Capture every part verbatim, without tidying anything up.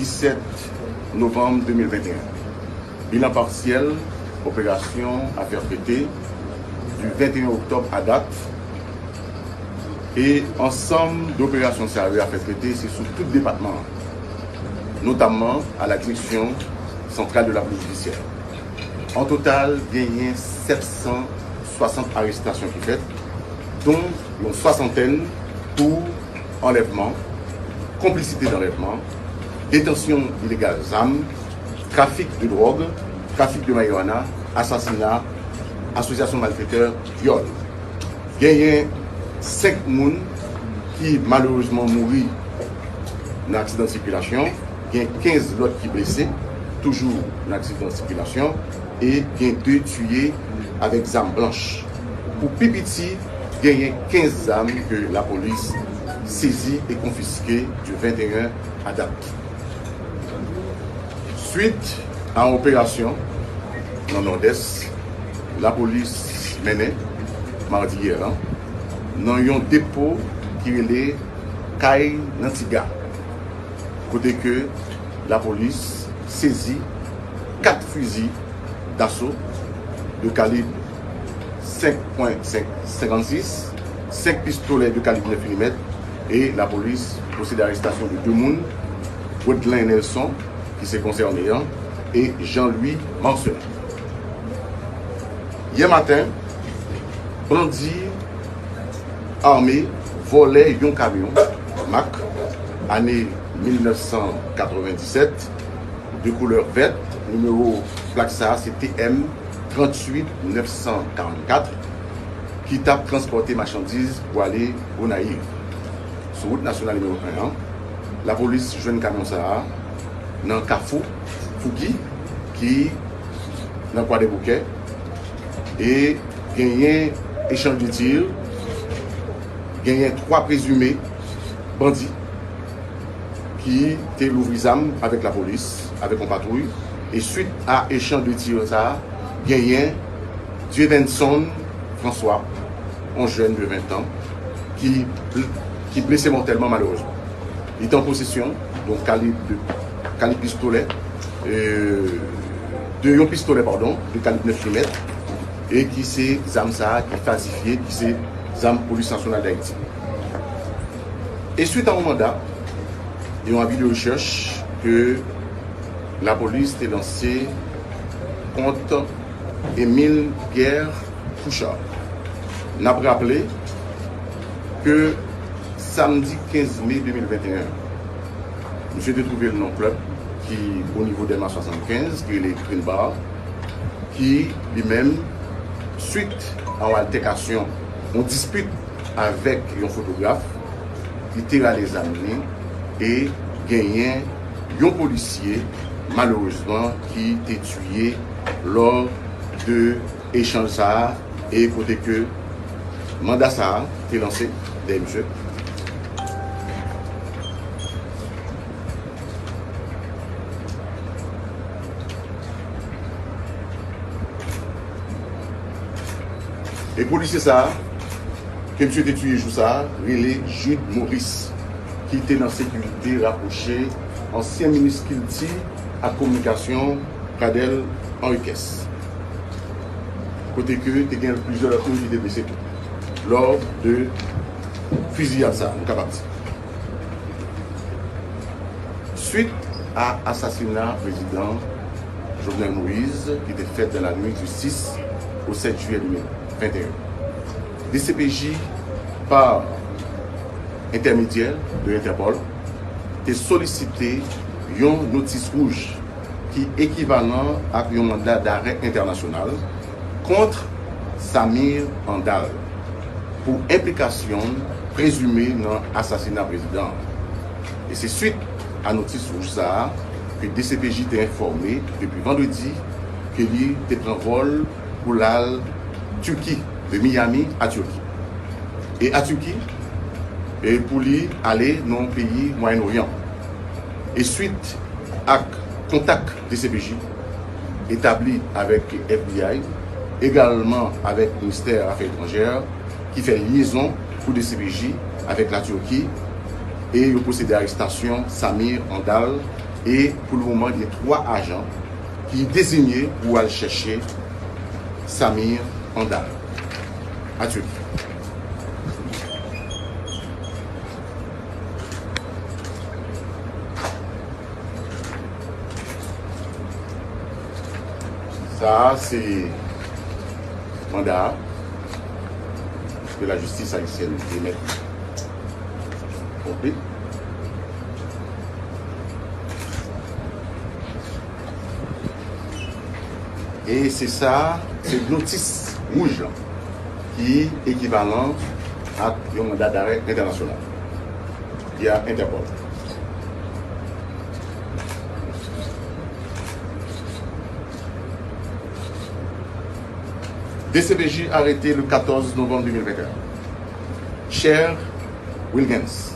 Disèt novanm de mil venteyen. Bilan pasyèl operasyon Afè Trete di venteyen oktòb a dat, e ansanm de operasyon sa yo, Afè Trete, se sou tout depatman an, notamman à la direction centrale de la police judiciaire. An total, genyen sèt san swasant arestasyon ki fèt, don yon swasantèn pou anlèvman, konplisite dan anlèvman, detansyon ilegal zam, trafik de dwòg, trafik de marijuana, asasina, asosyasyon malfetè, vyòl. Genyen senk moun ki malerezman mouri nan aksidan sikilasyon, gen kenz lòt ki blese, toujou nan aksidan sikilasyon, e gen de tiye avèk zam blanch. Pou pi piti, genyen kenz zam ke lapolis sezi e konfiske di venteyen a dat. Swit a yon operasyon nan Nòdès, lapolis mennen madi yè lan nan yon depo ki rele Kay nan Tiga, kote ke lapolis sezi kat fizi daso de kalib senk pwen senk, senkannsis, senk pistolè de kalib nèf milimèt, e lapolis pwosede arestasyon de de moun, Wedlin Nelson, ki se konsène an, e Jean Louis Marcelin. Yè maten, bandi ame vòlè yon kamyon Mack ane mil nèf san katrevenndisèt, de koulè vèt, nimewo plak sa a se T M tranntuit nèf san karannkat, ki t ap transpòte machandiz pou ale Gonayiv. Sou wout nasyonal nimewo en an, lapolis jwenn kamyon sa a nan kafou Fougi, ki nan Kwadèboukè, e genyen echanj de tir, genyen twa prezime bandi ki te louvri zam avèk lapolis, avèk yon patwouy, e swit a echanj de tir sa a, genyen Dievenson François, yon jèn de ven an, ki, ki blese mòtèlman malerezman. Li te an posesyon de yon kalib de, kalib pistolè, euh, de yon pistolè, padon, de kalib nèf milimèt, e ki se zam sa a ki falsifye, ki se zam Polis Nasyonal Dayiti. E swit a yon manda e yon avi de rechèch ke lapolis te lanse kont Émile Pierre Couchard. N ap raple ke samdi kenz me de mil venteyen, misye te twouve l nan yon klèb ki o nivo Dèlma swasannkenz, ki rele Green Bar, ki, li menm, swit a yon altèkasyon, yon dispit avèk yon fotograf, li te rale zam li e genyen yon polisye, malerezman, ki te tiye lò de echanj sa a, e kote ke manda sa a te lanse dèyè misye. E polisye sa a, ke misye te tiye jou sa a, rele Jude Maurice, ki te nan sekirite rapwoche ansyen minis kilti ak kominikasyon Pradel Henriquez, kote ke te gen plizyè lòt moun ki te blese tou lò de fiziyad sa a, nou kapab di. Suite à assassinat président Jovenel Moïse, qui était fait dans la nuit du six au sept juillet deux mille vingt et un, D C P J, par entèmedyè de Interpol, te solisite yon notis wouj ki ekivalan ak yon manda darè entènasyonal kont Samir Handal pou enplikasyon prezime nan asasina prezidan an. E se swit a notis wouj sa a ke D C P J te enfòme depi vandredi ke li te pran vòl pou l al Tiki, de Miami a Tiki. E a Tiki, e pou li ale nan peyi Mwayen Oryan. E swit ak kontak D C P J etabli avèk F B I, egalman avèk Ministè Afè Etranjè, ki fè lyezon pou D C P J avèk Latiki, e yo pwosede arestasyon Samir Handal E pou le moman, gen twa ajan ki dezinye pou al chèche Samir Andal. Atire. Sa a, se manda ke lajistis ayisyèn te mèt ponpe. E se sa, se notis wouj lan ki ekivalan ak yon manda darè entènasyonal via Interpol. D C P J arete le katòz novanm de mil venteyen Cher Wilgens,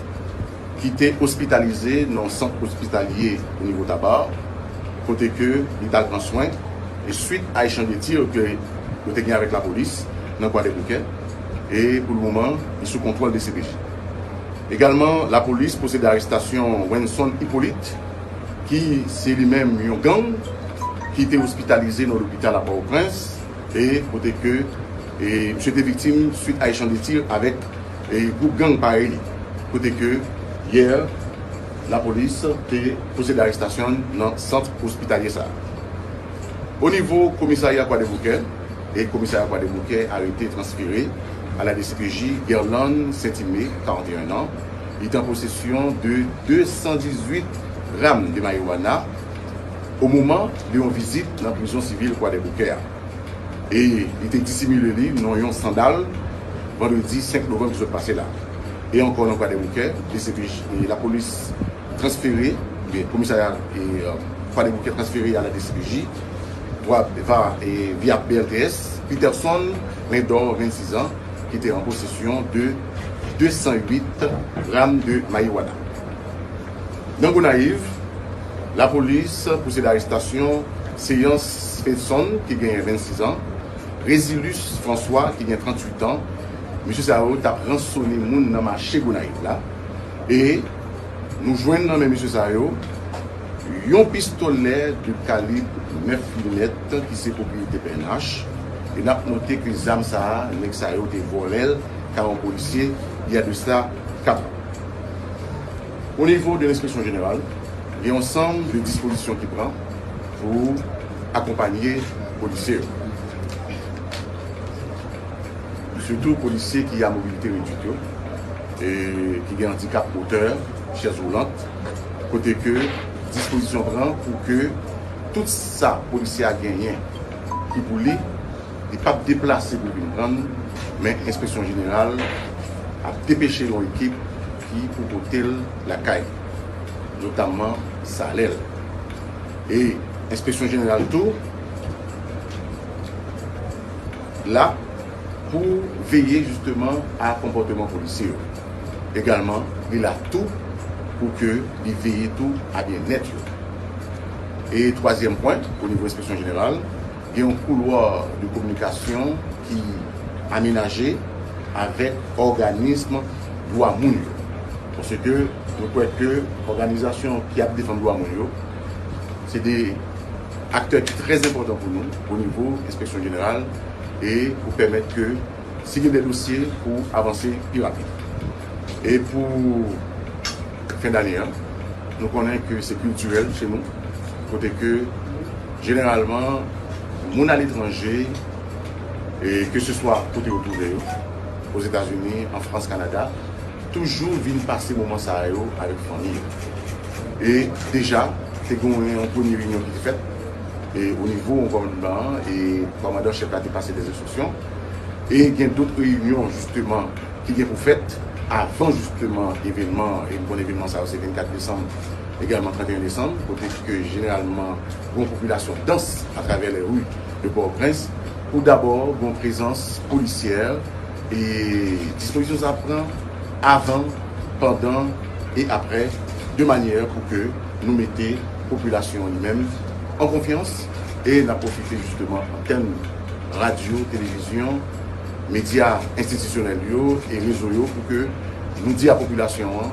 ki te ospitalize nan yon sant ospitalye o nivo Taba, kote ke li t al pran swen, e swit a echanj de tir ke yo te gen avèk lapolis nan Kwadèboukè, e pou le moman, li sou kontwòl D C P J. Egalman, lapolis pwosede arestasyon Wenson Hyppolite, ki se li menm yon gang ki te ospitalize nan lopital a Pòtoprens, e kote ke, e, misye te viktim swit a echanj de tir avèk, e, gwoup gang parèy li. Kote ke yè, lapolis te pwosede arestasyon nan sant ospitalye sa a. O nivo komisarya Kwadèboukè, e komisarya Kwadèboukè arete transfere a la D C P J Guerlande Saint-Aimé, karannteyen an. Li te an posesyon de de san dizuit gram de marijuana o moman de yon vizit nan prizon sivil Kwadèboukè a. E li te disimile li nan yon sandal vandredi senk novanm ki sot pase la. E ankò nan Kwadèboukè, D C P J, e lapolis transfere, oubyen komisarya, e, e, Kwadèboukè transfere a la D C P J, vwa, va, e, via B L T S, Peterson Lindor, vennsis an, ki te an posesyon de de san uit gram de marijuana. Nan Gonayiv, lapolis pwosede arestasyon Séance Fedson, ki genyen vennsis an, Résilus François, ki gen tranntuit an. Mesye sa yo t ap ransone moun nan mache Gonayiv la. E nou jwenn nan men mesye sa yo yon pistolè de kalib nèf milimèt ki se pwopriyete P N H. E n ap note ke zam sa a, nèg sa yo te vòlè l kay yon polisye, il y a de cela kat an. O nivo de lenspeksyon jeneral, gen yon ansanm de dispozisyon ki pran pou akonpanye polisye yo. Sitou polisye ki a mobilite redwit yo, e ki gen andikap motè, chèz woulant, kote ke dispozisyon pran pou ke tout sa polisye a genyen ki pou li, li p ap deplase pou vin pran l, men enspeksyon jeneral ap depeche yon ekip ki pou pote l lakay, notamman salè l. E enspeksyon jeneral tou la pou veye jisteman a konpòteman polisye yo. Egalman, li la tou pou ke li veye tou a byennèt yo. E twazyèm pwen, o nivo enspeksyon jeneral, gen yon koulwa de kominikasyon ki amenaje avèk òganism dwa moun yo. Paske nou kwè ke òganizasyon ki ap defann dwa moun yo, se de aktè ki trè enpòtan pou nou o nivo enspeksyon jeneral e pou pèmèt ke si gen de dosye pou avanse pi rapid. E pou fen dane an, nou konnen ke se kiltirèl che nou, kote ke jeneralman moun aletranje, e keseswa kote yo twouve yo, Ozetazini, an Frans, Kanada, toujou vin pase moman sa yo avèk fanmi yo. E deja, te gen yon premye reyinyon ki te fèt, e o nivo kòmandman an, e kòmandan chèf la te pase de enstriksyon, e gen dòt reyinyon, jisteman, ki gen pou fèt avan, jisteman, evènman, e nou konnen evènman sa yo se vennkat desanm, egalman trannteyen desanm, kote ke jeneralman, gen yon popilasyon dans atravè les rues de Port-au-Prince, pou dabò gen yon prezans polisyè, e dispozisyon sa ap pran avan, pandan e aprè, de manyè pou ke nou mete popilasyon an li menm an konfyans, e n ap pwofite jisteman antèn radyo, televizyon, medya enstitisyonèl yo e rezo yo pou ke nou di a popilasyon an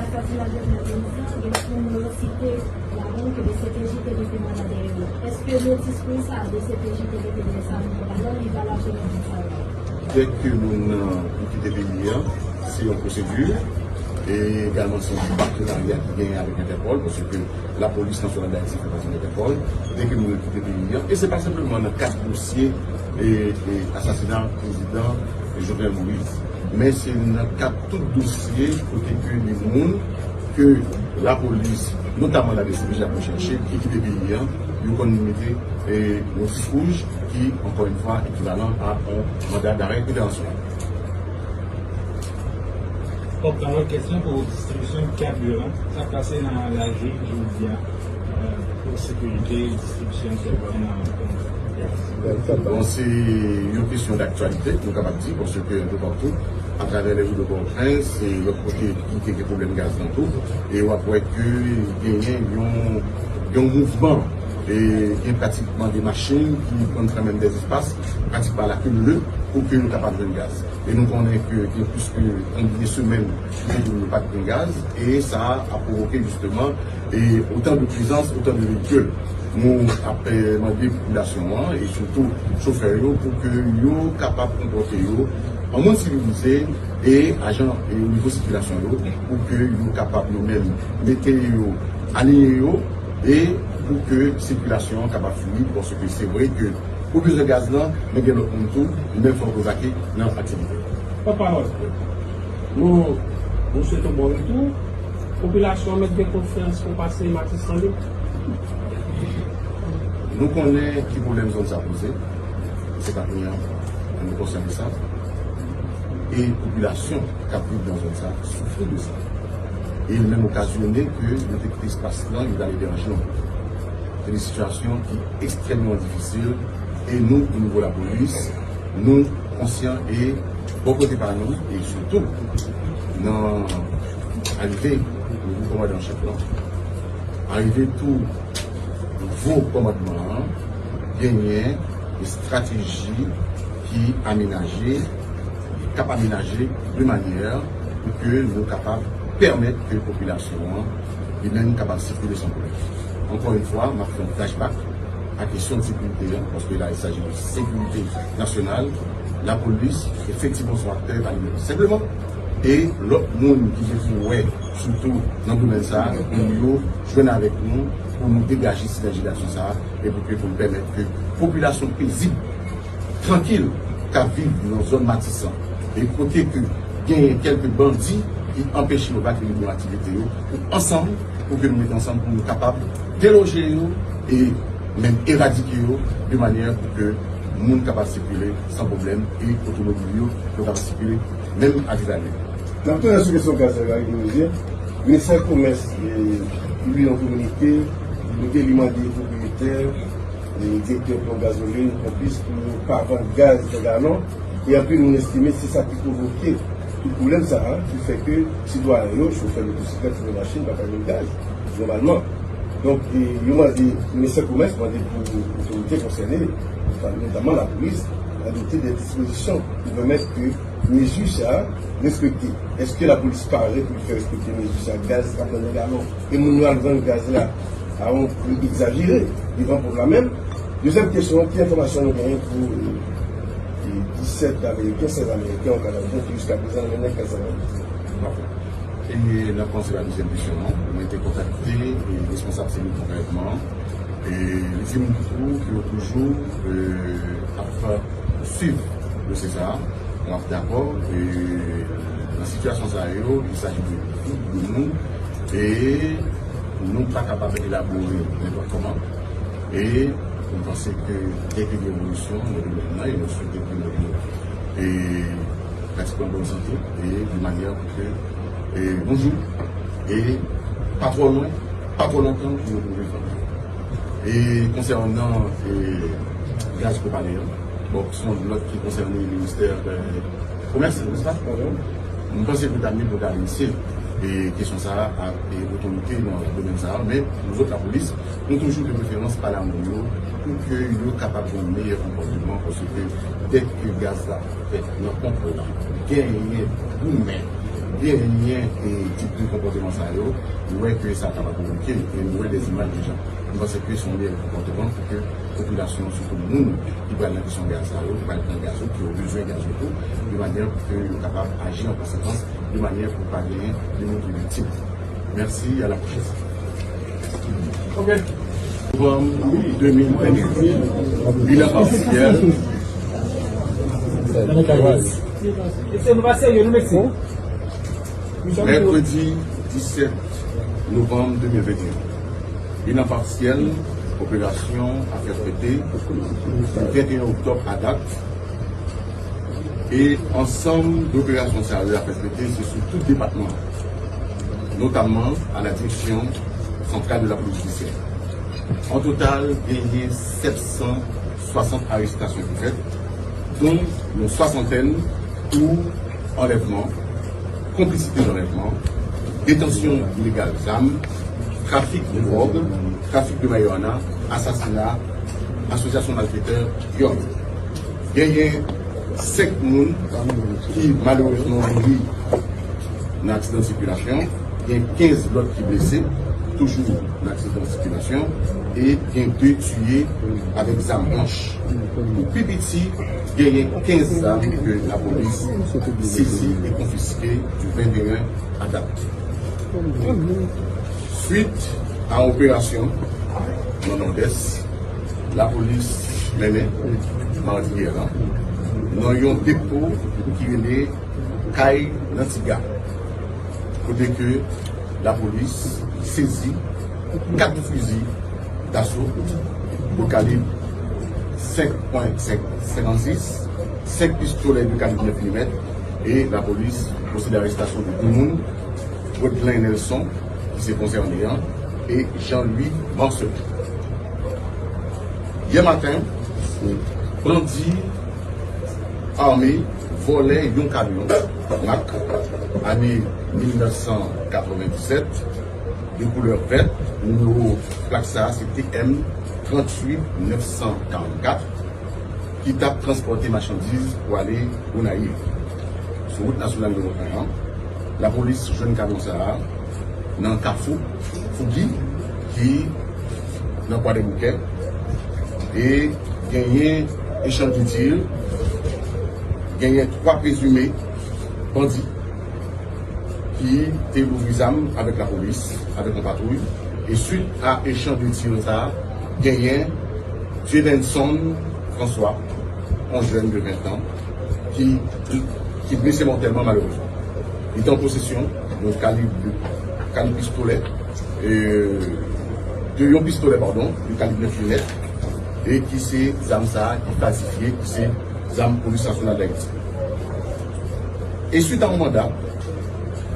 asasina Jovenel Moïse lan, gen moun yo site ladan ke D C P J te mete manda dèyè yo. Èske notis konsa D C P J te mete dèyè Samuel Palan, li valab pou moun sa yo? Dèke moun nan li kite peyi a, se yon pwosedi, e egalman se yon patenarya ki genyen avèk Entèpòl, paske lapolis nasyonal d Ayiti fè pati de Entèpòl, dèke moun nan kite peyi a, e se pa senpleman nan kad dosye e, e asasina prezidan Jovenel Moïse, men se nan kad tout dosye kote ke de moun ke lapolis, notaman la D C P J ap rechèche, ki kite peyi a, yo konn mete e, yon tis wouj ki, ankò yon fwa, ekivalan a yon manda darè entènasyonal. Bon, nan lòt kesyon pou distribisyon kabiran, sa k pase nan lari jodi a, euh, pou sekirite distribisyon kabiran nan Bon, se yon kesyon daktyalite, nou kapab di, paske toupatou, atravè le ri de Pòtoprens, se lòt kote ki te gen pwoblèm gaz lan tou, e w ap wè ke genyen yon, yon mouvman, e gen pratikman de machin ki konn fè menm de espas, pratikman lakimile, pou ke nou kapab jwenn gaz. E nou konnen ke gen plis ke yon de semèn ki nou pa t gen gaz, e sa a pwovoke jisteman e otan de prezans, otan de veyikil. Nou ap eh, mande popilasyon an, e sitou chofè yo, pou ke yo kapab konpòte yo An moun sivilize e ajan e nivo sikilasyon yo pou ke yo kapab yo menm mete yo, aliyen yo e pou ke sikilasyon an kapab fluid, paske se vre ke ou bezwen gaz lan, men gen lòt moun tou, li menm fòk yo vake nan aktivite. Pòtpawòl, nou, nou swete w bon retou. Popilasyon an mèt gen konfyans pou pase Matisan li. Nou konnen ki pwoblèm zòn sa poze. Se pa premye fwa nou konsyante sa. E popilasyon k ap viv nan zòn sa soufri de sa. E l menm okazyone ke yo te kite espas lan, yo t ale deranje yon moun. Se de sitiyasyon ki ekstrèmman difisil e nou, o nivo lapolis, nou konsyan e bò kote pa nou, e sitou nan arive nouvo kòmandan an chèf lan, arive tou nouvo kòmandman an, genyen estrateji ki amenaje, k ap amenaje de manyè pou ke nou kapab pèmèt ke popilasyon an li menm kapab sikile san pwoblèm. Ankò yon fwa, m ap fè yon flashback a kesyon de sekirite an, paske la, il s'agit de sécurité nationale. Lapolis, efektivman, se yon aktè evalye senpleman. E lòt moun ki gen pou wè, sitou nan domèn sa a, pou yo jwenn avèk nou, pou nou degaje sinèji daksyon sa a, e pou ke, pou n pèmèt ke popilasyon pezib, trankil, k ap viv nan zòn Matisan, e kote ke genyen kèlke bandi ki anpeche yo vake nan aktivite yo, pou ansanm, pou ke nou mete ansanm, pou nou kapab deloje yo e menm eradike yo, de manyè pou ke moun kapab sikile san pwoblèm e otomobil yo, yo kapab sikile menm a viv alè. N ap tounen sou kesyon gaz la, Gary Denozier. Ministè Komès e, pibliye yon kominike kote li mande pwopriyetè, e, direktè pon Gazolin, Konplis, pou yo pa vann gaz nan galon. E anpil moun estime se sa ki pwovoke tout pwoblèm sa a, ki fè ke sitwayen yo, chofè motosiklèt, chofè machin, pa ka jwenn gaz, nòmalman. Donk, e, yo mande, Ministè Komès mande pou otorite konsène, notamman lapolis, adopte de dispozisyon pou pèmèt ke mezi sa a respekte. Èske lapolis pare pou l fè respekte mezi sa a? Gaz k ap vann nan galon e moun yo al vann gaz la a yon pri egzajere devan pòt la menm? Dezyèm kesyon an, ki enfòmasyon nou genyen pou, e, disèt Ameriken, sèz Ameriken, yon Kanadyen ki jiska prezan nan men nèg k al vann gaz la? E n ap panse la dezyèm kesyon an, mwen te kontakte, e, responsab sivil konkrètman. E li di m tou ke yo toujou, e, ap swiv dosye sa a. Nou ap dakò, e, nan sitiyasyon sa yo, il s'agit de vi de moun, e nou pa kapab elabore nenpòt kòman. E nou panse ke dèke gen evolisyon nan domèn nan, e nou swete ke nou, e, pratikman bòn sante, e de manyè pou ke, e, yon jou, e pa twò lwen, pa twò lontan, pou nou twouve fanmi yo. E konsènan, e, gaz kou pale an, bon, se yon nòt ki konsène ministè, e, Komès, nèspa? M panse ke ta mye pou ta adrese, e, kesyon sa a ak, e, otorite nan domèn sa a, men nou zòt lapolis, nou toujou de preferans pale a moun yo pou ke yo kapab gen yon meyè konpòteman, paske dèk ke gaz la fèt nan ponp la, genyen goumen, genyen, e, tip de konpòteman sa yo, nou wè ke sa kapab pwovoke, e nou wè de zimaj deja. M panse ke se yon meyè konpòteman pou ke popilasyon, sitou moun ki pral nan kesyon gaz sa yo, ki pral pran gaz yo, ki yo bezwen gaz yo tou, de manyè pou ke yo kapab aji an konsekans, de manyè pou pa genyen de moun ki viktim. Mèsi, à la prochaine. Ok. Novanm de mil vennde, bilan pasyèl. Mèkredi disèt novanm de mil vennde. Bilan pasyèl operasyon Afè Fete, venteyen oktòb a dat, e ansanm de operasyon sa yo Afè Fete, se sou tout depatman, notamman à la direction centrale de la police judiciaire. An total, genyen sèt san swasant arestasyon ki fèt, dont yon swasantèn pou anlèvman, konplisite nan anlèvman, detansyon ilegal zam, trafik dwòg, trafik de marijuana, asasina, asosyasyon malfetè, vyòl. Genyen senk moun ki malerezman mouri nan aksidan sikilasyon, gen kenz lòt ki blese, Toujou nan aksidan sikilasyon e gen de tiye avèk zam blanch. Pou pi piti, genyen kenz zam ke lapolis sezi e konfiske du venteyen a dat. Swit a operasyon nan Nòdès, lapolis mennen madi yè la nan yon depo ki rele Kay nan Tiga, kote ke lapolis sezi kat fizi daso de kalib senk pwen senk, senkannsis, senk pistolè de kalib nèf milimèt, e lapolis pwosede arestasyon de de moun, Rodlin Nelson, ki se konsène an, e Jean Louis Marcelin. Yè maten, bandi ame vòlè yon kamyon Mack ane mil nèf san katrevenndisèt, de koulè vèt, nimewo plak sa a se T M tranntuit nèf san karannkat, ki t ap transpòte machandiz pou ale Gonayiv. Sou wout nasyonal nimewo en an, lapolis jwenn kamyon sa a nan kafou Fougi, ki nan Kwadèboukè, e genyen echanj de tir, genyen twa prezime bandi ki te louvri zam avèk lapolis, avèk yon patwouy, e swit a echanj de tir sa a, genyen Dievenson François, yon jèn de ven an, ki, ki blese mòtèlman malerezman. Li te an posesyon yon kalib, kalib pistolè, e, de yon pistolè, padon, de kalib nèf milimèt, e ki se zam sa a ki falsifye, ki se zam Polis Nasyonal Dayiti. E swit a yon manda,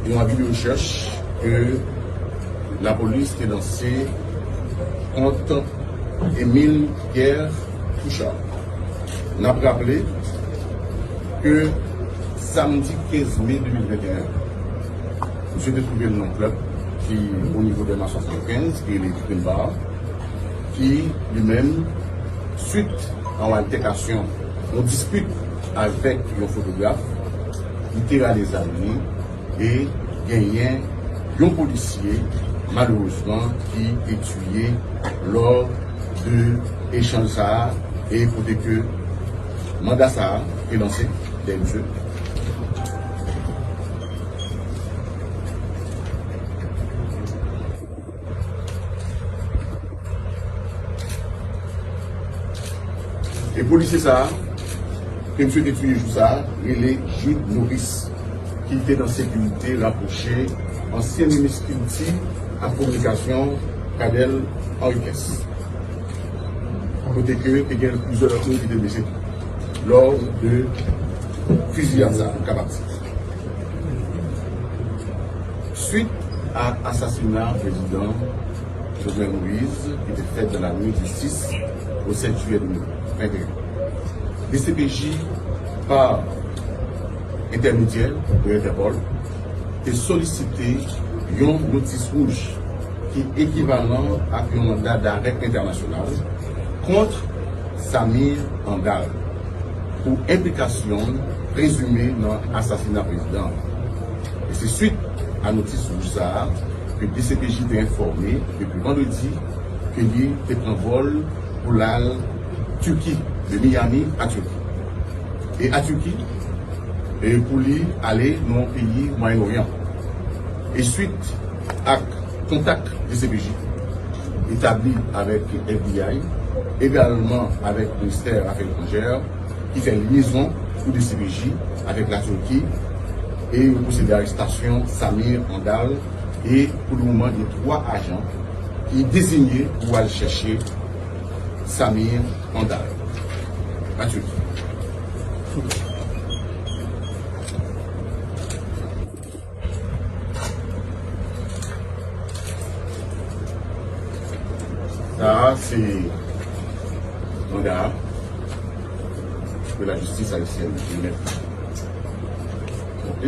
yon avi de rechèch ke lapolis te lanse kont Émile Pierre Touchard. N ap raple ke samdi kenz me de mil venteyen, misye te twouve l nan yon klèb ki o nivo Dèlma swasannkenz, ki rele Green Bar, ki, li menm, swit a yon altèkasyon, yon dispit avèk yon fotograf, li te rale zam li e genyen yon polisye, malerezman, ki te tiye lò de echanj sa a, e kote ke manda sa a te lanse dèyè misye. E polisye sa a, ke misye te touye jou sa a, rele Jude Maurice, ki te nan sekirite rapwoche ansyen minis kilti ak kominikasyon, Cadel Henriquez. Kote ke te gen plizyè lòt moun ki te blese tou lò de fiziyad sa a, nou kapab di. Swit a asasina prezidan Jovenel Moïse, ki te fèt dans la nuit du six au sept juillet deux mille vingt et un, D C P J, pa entèmedyè de Interpol, te solisite yon notis wouj ki ekivalan ak yon manda darè entènasyonal kont Samir Handal pou enplikasyon prezime nan asasina prezidan an. E se swit a notis wouj sa a ke D C P J te enfòme depi vandredi ke li te pran vòl pou l al Tiki, de Miami a Tiki. E a Tiki, e pou li ale nan yon peyi Mwayen Oryan. E swit ak kontak D C P J etabli avèk F B I, egalman avèk Ministè Afè Etranjè, ki fè lyezon pou D C P J avèk Latiki, e yo pwosede arestasyon Samir Handal, e pou le moman, gen twa ajan ki dezinye pou al chèche Samir Handal. Latiki. Sa a se manda ke lajistis ayisyèn te remèt. Ok.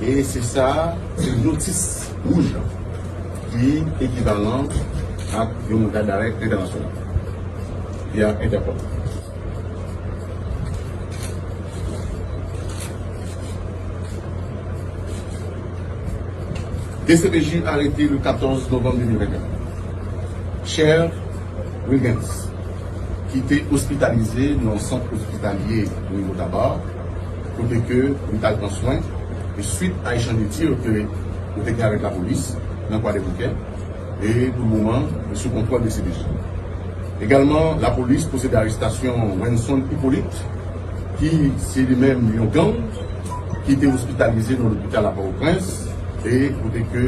E se sa, se notis wouj la, ki ekivalan ak yon manda darè entènasyonal via Interpol. D C P J arete le katòz novanm de mil venteyen Cher Wilgens, ki te ospitalize nan yon sant ospitalye o nivo Taba, kote ke li t al pran swen, e swit a echanj de tir ke yo te gen avèk lapolis nan Kwadèboukè, e pou le moman, li sou kontwòl D C P J. Egalman, lapolis pwosede arestasyon Wenson Hyppolite, ki se li menm yon gang, ki te ospitalize nan lopital a Pòtoprens, e kote ke,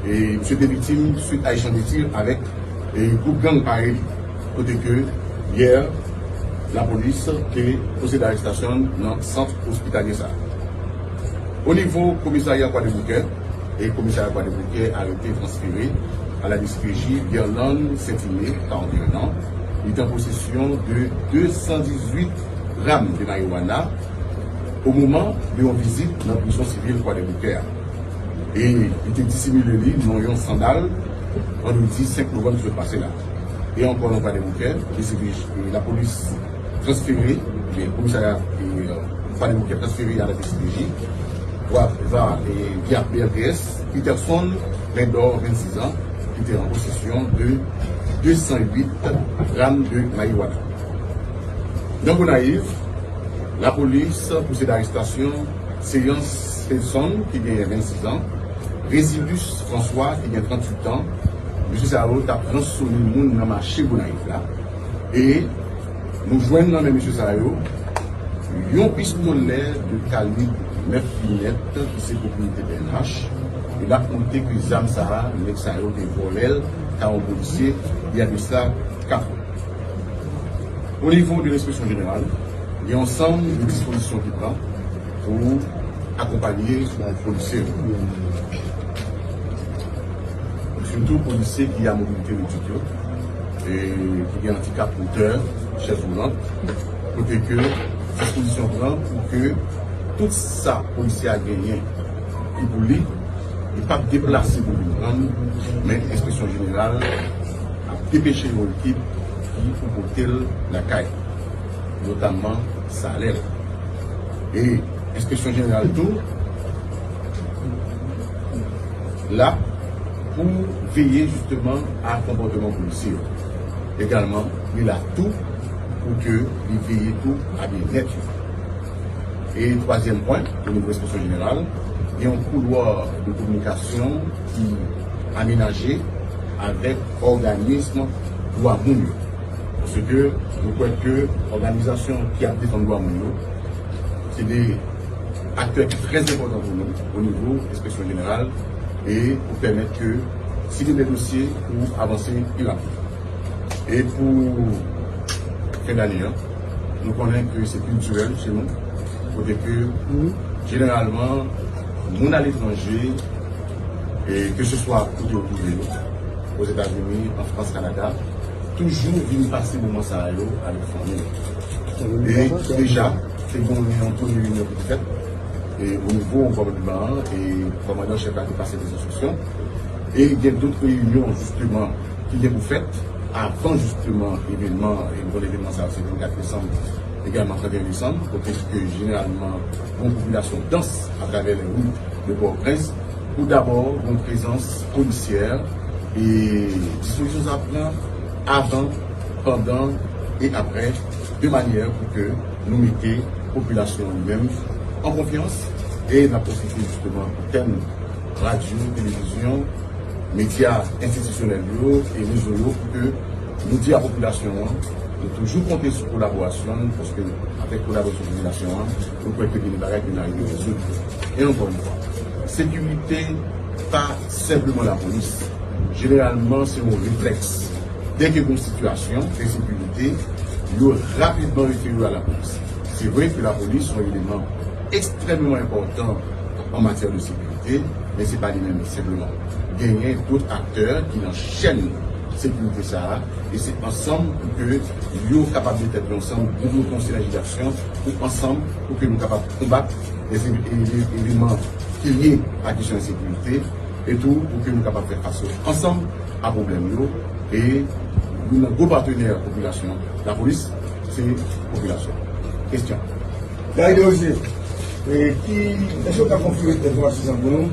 e, misye te viktim swit a echanj de tir avèk, e, gwoup gang parèy li. Kote ke, yè, lapolis te pwosede arestasyon l nan sant ospitalye sa a. O nivo komisarya Kwadèboukè, e komisarya Kwadèboukè arete e transfere a la D C P J Guerlande Saint-Imé, karannteyen an. Li te an posesyon de de san dizuit gram de marijuana o moman de yon vizit nan prizon sivil Kwadèboukè a. E li te disimile li nan yon sandal vandredi senk novanm ki sot pase la. E ankò nan Kwadèboukè, D C P J, e lapolis transfere, ebyen, komisarya, e, Kwadèboukè transfere a la D C P J, via, via, e, via B L T S, Peterson Lindor, vennsis an, ki te an posesyon de de san uit gram de marijuana. Nan Gonayiv, lapolis pwosede arestasyon Céance Felson, ki genyen vennsis an, Résilus François, ki gen tranntuit an. Mesye sa yo t ap ransone moun nan mache Gonayiv la. E nou jwenn nan men mesye sa yo yon pistolè de kalib nèf milimèt ki se pwopriyete P N H. E n ap note ke zam sa a, nèg sa yo te vòlè l ta yon polisye, il y a de cela quatre ans. O nivo de lenspeksyon jeneral, gen yon ansanm de dispozisyon ki pran pou akonpanye polisye yo. Sitou polisye ki a mobilite redwit yo, e ki gen andikap motè, chèz woulant, kote ke dispozisyon pran pou ke tout sa polisye a genyen ki pou li, li p ap deplase pou vin pran l, men enspeksyon jeneral ap depeche yon ekip ki pou pote l lakay, notamman salè l. E enspeksyon jeneral tou la pou veye jisteman a konpòteman polisye yo. Egalman, li la tou pou ke li veye tou a byennèt yo. E twazyèm pwen, o nivo enspeksyon jeneral, gen yon koulwa de kominikasyon ki amenaje avèk òganis dwa moun yo. Paske nou kwè ke òganizasyon ki ap defann dwa moun yo, se de aktè ki trè enpòtan pou nou o nivo enspeksyon jeneral e pou pèmèt ke si gen de dosye pou avanse pi rapid. E pou fen dane an, nou konnen ke se kiltirèl chez nou, kote ke jeneralman moun aletranje, e keseswa kote yo twouve yo, Ozetazini, an Frans, Kanada, toujou vin pase moman sa yo avèk fanmi yo. E deja, te gen yon premye reyinyon ki te fèt, e o nivo gouvènman an, e kòmandan chèf la te pase dèz enstriksyon, e gen dòt reyinyon, jisteman, ki gen pou fèt avan, jisteman, evènman, e nou konnen evènman sa yo se vennkat desanm, egalman trannteyen desanm, kote ke jeneralman, gen yon popilasyon dans atravè lè ri de Pòtoprens, pou dabò gen prezans polisyè e dispozisyon sa pran avan, pandan e aprè, de manyè pou ke nou mete popilasyon an li menm an konfyans, e n ap pwofite jisteman pou tèm radyo, televizyon, medya enstitisyonèl yo e rezo yo pou ke nou di a popilasyon an, nou toujou konte sou kolaborasyon n, paske avèk kolaborasyon popilasyon an, nou kwè ke gen de bagay ke n a rive rezoud. E ankò yon fwa, sekirite pa senpleman lapolis. Jeneralman, se yon reflèks. Dèke gen yon sitiyasyon ensekirite, yo rapidman refere yo a lapolis. Se vre ke lapolis se yon eleman ekstrèmman enpòtan an matyè de sekirite, men se pa li menm senpleman. Genyen dòt aktè ki nan chèn sekirite sa a, e se ansanm pou ke yo kapab met tèt yo ansanm, gwoupman yon sinèji d'aksyon, pou ansanm, pou ke nou kapab konbat lè eleman ki lye a kesyon ensekirite, e tou pou ke nou kapab fè fas ansanm a pwoblèm yo, e youn nan gwo patnè popilasyon, lapolis, se popilasyon. Kesyon. Gary Desrosiers, e ki, èske w ka konfime kèk enfòmasyon pou nou?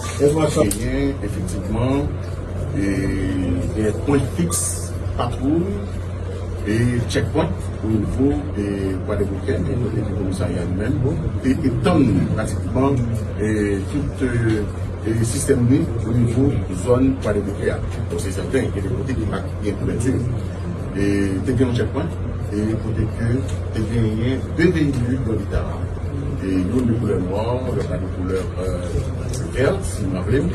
Genyen efektivman e, e pwen fiks patwouy e checkpoint o nivo e Kwadèboukè, e kote ke komisarya li menm te etann pratikman e tout e, e sistèm li o nivo zòn Kwadèboukè a. Bon, se sèten, gen de kote ki pa gen kouvèti. E te gen yon checkpoint e kote ke te genyen de veyikil Gran Vitara. E youn de koulè nwa, lòt la de koulè e, vè, si m raple m.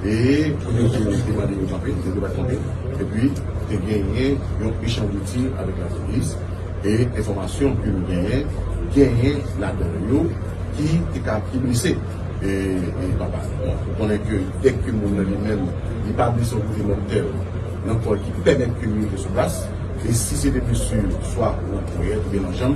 E kote yo te mande yo kanpe, yo te bat kanpe. Epi, te genyen yon echanj wouti avèk lapolis. E enfòmasyon ke nou genyen, genyen ladan yo ki te ka ki blese. E, e papa, bon, ou konnen ke dèk ke moun nan li menm, li pa blese yon kote mòtèl nan kò l ki pèmèt ke li rete sou plas. E si se de blesi swa nan ponyèt oubyen nan janm,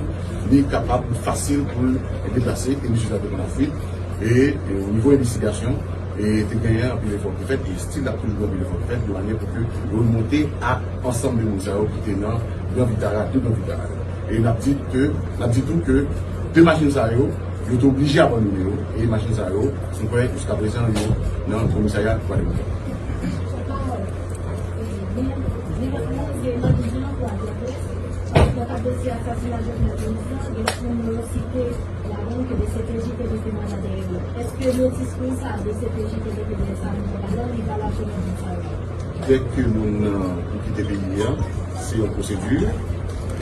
li kapab fasil pou l deplase e misye sa te pran lafwit. E, e o nivo envestigasyon, e te genyen anpil efò ki fèt, e still ap toujou gen anpil efò ki fèt, de manyè pou ke yo remonte a ansanm de moun sa yo ki te nan Gran Vitara, de Gran Vitara yo. E n ap di ke, n ap di tou ke de machin sa yo, yo te oblije abandone yo, e machin sa yo, nou kwè, jiskaprezan, yo nan komisarya Gwadloup. Nan dosye asasina Jovenel Moïse lan, gen lòt moun yo site ladan l ke D C P J te mete manda dèyè yo. Èske notis konsa D C P J te mete dèyè sa, nou konn alò li valab pou moun sa yo? Dèk ke moun nan pou kite peyi a, se yon pwosedi,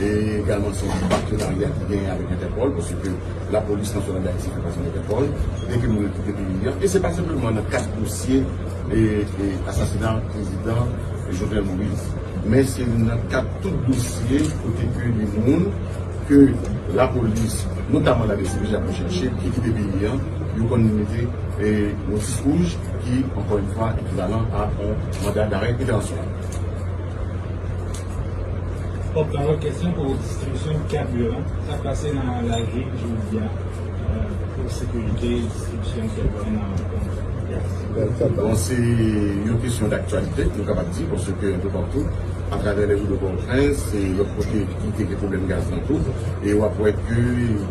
e egalman se yon patenarya ki genyen avèk Entèpòl, paske lapolis nasyonal d Ayiti fè pati de Entèpòl, dèk ke moun nan kite peyi a, e se pa senpleman nan kad dosye e, e asasina prezidan Jovenel Moïse, men se nan kad tout dosye kote ke de moun ke lapolis, notaman la D C P J ap chèche, ki kite peyi a, yo konn mete e, notis wouj ki, ankò yon fwa, ekivalan a yon manda darè entènasyonal. Pòt pawòl, kesyon pou distribisyon kabiran, sa k pase nan lari jodi a, e, pou sekirite distribisyon kabiran nan Bon, se yon kesyon daktyalite, nou kapab di, paske enpoupatou, atravè lè de Pòtoprens, se lòt kote ki te gen pwoblèm gaz lan tou, e w ap wè ke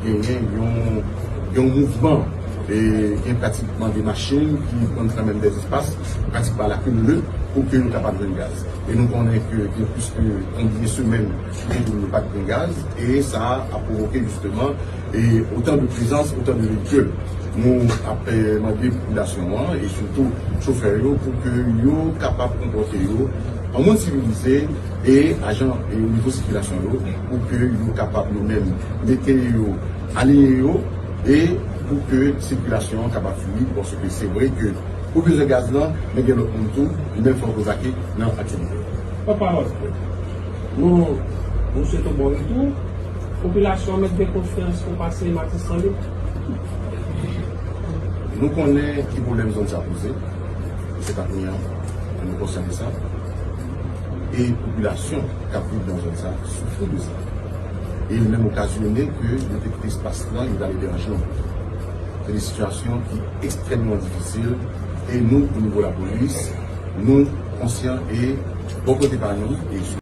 genyen yon, yon mouvman, e gen pratikman de machin ki konn kanmenm dèzespas, pratikman alakimile, pou ke nou kapab jwenn gaz. E nou konnen ke gen plis ke yon byen semèn ki nou pa t gen gaz, e sa a pwovoke jisteman e otan de prezans, otan de veyikil. Nou ap e, mande popilasyon an, e sitou chofè yo, pou ke yo kapab konpòte yo an moun sivilize, e ajan e o nivo sikilasyon yo, pou ke yo kapab yo menm mete yo, aliyen yo, e pou ke sikilasyon an kapab fluid, paske se vre ke ou bezwen gaz lan, men gen lòt moun tou, li menm fòk yo vake nan aktivite. Pòtpawòl, nou, nou swete w bon retou. Popilasyon an mèt gen konfyans pou pase Matis san lit. Nou konnen ki pwoblèm zòn sa poze. Se pa kounye a, nou konsyan de sa. E popilasyon k ap viv nan zòn sa soufri de sa. E li menm okazyone ke yo te kite espas lan, yo t ale deranje yon moun. Se de sitiyasyon ki ekstrèmman difisil. E nou, o nivo lapolis, nou konsyan e bò kote pa nou, e